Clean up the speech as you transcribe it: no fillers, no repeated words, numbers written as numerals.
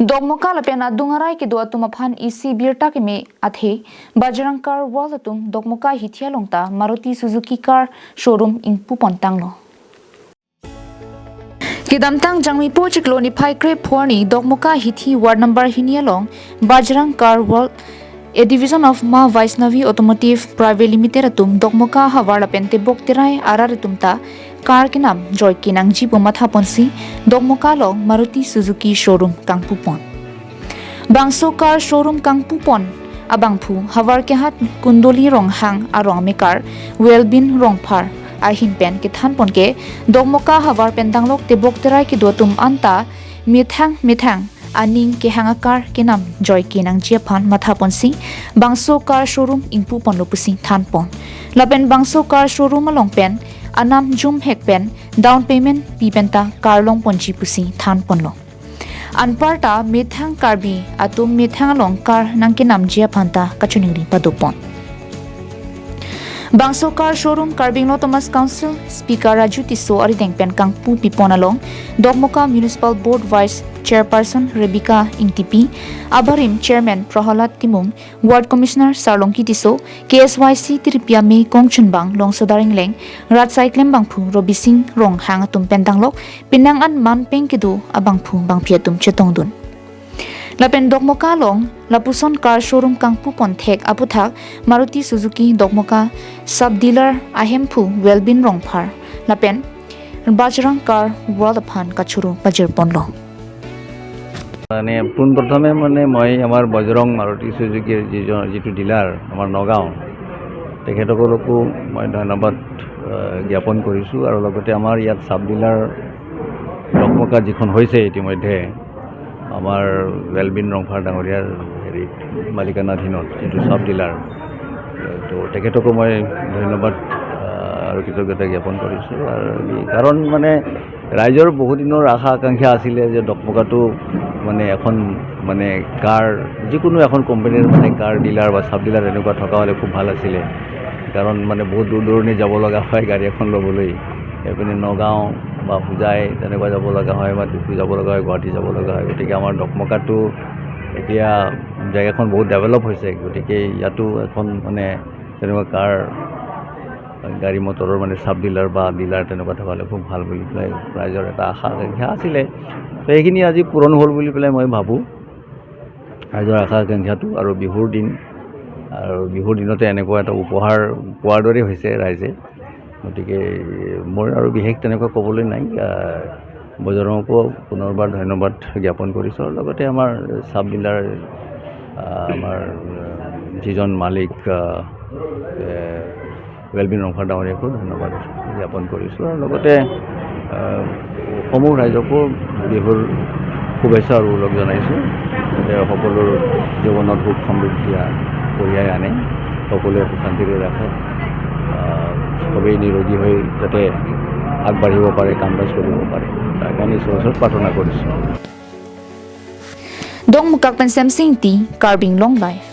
Dokmoka lapen adungarai ki do atum aphan EC birta ki me athe Bajrang Car World atum Dokmoka hithia longta Maruti Suzuki car showroom ingpu pontang lo. Kidamtang jangmi po chiklo ni phai kre phorni Dokmoka hithi ward number hinia long Bajrang Car World, a division of Ma Vaishnavi Automotive Private Limited atum Dokmoka hawar lapen te bok tirai arar tumta car ke nam joy kinang jipu matha ponsi Dokmoka long Maruti Suzuki showroom kangpupon. Bangso car showroom kangpupon abangphu hawar ke hat kundoli rong hang arong me car wellbin rong phar ahin pen ke than pon ke Dokmoka hawar pendanglok te bok terai ki dotum anta mithang mithang aning ke hanga car ke nam joy kinang jephan matha ponsi Bangso car showroom ingpu pon lopusi than pon. Lapen Bangso car showroom along pen anam jum hek pen down payment pi penta car long ponchi pusi than pon lo. Anparta methang karbi atum methang long car nangke nam jia phanta kachuniri padupon. Bangso car showroom Karbing Autonomous Council Speaker Raju Tiso arideng pen kangpu pipon along Dokmoka Municipal Board Vice Chairperson Rebecca Ingtipi, Abarim Chairman Prahalat Timung, Ward Commissioner Sarlongki Tiso, KSYC Tiripia Me Kongchunbang Long Sodaring Leng, Rat Saiklem Bangphu Robi Singh Rong Hang atum pendanglok Pinang an Man Peng Kidu Abangphu Bangphiatum Chetongdun. Lapen Dokmoka long Lapuson car showroom kangpu ponthek aputhak Maruti Suzuki Dokmoka sub dealer Ahemphu Wellbin Rongphar lapen Bajrang Car World aphan kachuru bajir ponlo. মানে পোনপ্ৰথমে মানে মই আমাৰ বজৰং মাৰুতি চুজুকীৰ যিজন যিটো dealer আমাৰ নগাঁও, তেখেতসকলকো মই ধন্যবাদ জ্ঞাপন কৰিছোঁ। আৰু লগতে আমাৰ ইয়াত চাব ডিলাৰ ডকমকা যিখন হৈছে ইতিমধ্যে আমাৰ ৱেলবিন ৰংফাৰ ডাঙৰীয়াৰ হেৰিত মালিকানাধীনত যিটো চাব ডিলাৰ, তো তেখেতকো মই ধন্যবাদ আৰু কৃতজ্ঞতা জ্ঞাপন কৰিছোঁ। আৰু কাৰণ মানে ৰাইজৰ বহুদিনৰ আশা আকাংক্ষা আছিলে যে ডকমকাটো মানে এখন মানে কাৰ যিকোনো এখন কোম্পানীৰ মানে কাৰ ডিলাৰ বা চাব ডিলাৰ এনেকুৱা থকা হ'লে খুব ভাল আছিলে। কাৰণ মানে বহুত দূৰ দূৰণি যাব লগা হয় গাড়ী এখন ল'বলৈ, এইপিনে নগাঁও বা হোজাই তেনেকুৱা যাব লগা হয় বা ডিফু যাব লগা হয়, গুৱাহাটী যাব লগা হয়। গতিকে আমাৰ ডকমকাটো এতিয়া জেগাখন বহুত ডেভেলপ হৈছে, গতিকে ইয়াতো এখন মানে তেনেকুৱা কাৰ গাড়ী মটৰৰ মানে চাব ডিলাৰ বা ডিলাৰ তেনেকুৱা থকা হ'লে খুব ভাল বুলি পেলাই ৰাইজৰ এটা আশা আকাংক্ষা আছিলে। তো সেইখিনি আজি পূৰণ হ'ল বুলি পেলাই মই ভাবোঁ, ৰাইজৰ আশা আকাংক্ষাটো। আৰু বিহুৰ দিন আৰু বিহুৰ দিনতে এনেকুৱা এটা উপহাৰ পোৱাৰ দৰেই হৈছে ৰাইজে। গতিকে মোৰ আৰু বিশেষ তেনেকুৱা ক'বলৈ নাই। বজৰঙকো পুনৰবাৰ ধন্যবাদ জ্ঞাপন কৰিছোঁ আৰু লগতে আমাৰ চাব ডিলাৰ আমাৰ যিজন মালিক ৱেলবিন ৰংফাৰ ডাঙৰীয়াকো ধন্যবাদ জ্ঞাপন কৰিছোঁ আৰু লগতে সমূহ ৰাইজকো বিহুৰ শুভেচ্ছা আৰু ওলগ জনাইছোঁ, যাতে সকলোৰ জীৱনত সুখ সমৃদ্ধি কঢ়িয়াই আনে, সকলোৱে সুখ শান্তিৰে ৰাখে, চবেই নিৰোগী হৈ যাতে আগবাঢ়িব পাৰে, কাম কাজ কৰিব পাৰে, তাৰ কাৰণে ঈশ্বৰৰ ওচৰত প্ৰাৰ্থনা কৰিছোঁ। Dong mukak pen Sam Singh ti Karbing Long Life.